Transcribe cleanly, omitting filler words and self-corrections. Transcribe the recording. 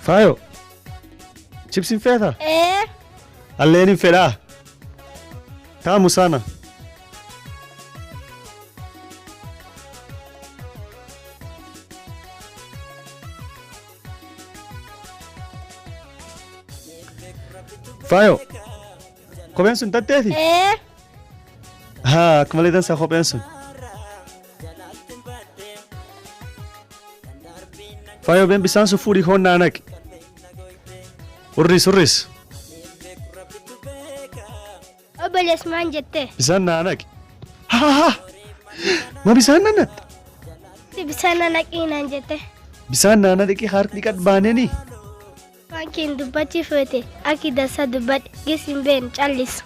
Faayo. Chipsiin feetaa? Ee. Alleen hin fedhaa. Taamu sana. Faayo. Kopheen sun tatteeti? Ee. Haa, akka malee dansaa kopheen sun. Faayo been bisaan sun fuudhii hoon naa naqi. Hurris hurris. Obbolees maan jette? Bisaan naa naqi. Haa haa. Ma bisaan na naqxe? Bisaan na naqii naan jette. Bisaan naa naqi harki dhiqadhu baaneenii. Baankiin dubbachii feete akki dansa dubbadhe gis hin been callisu.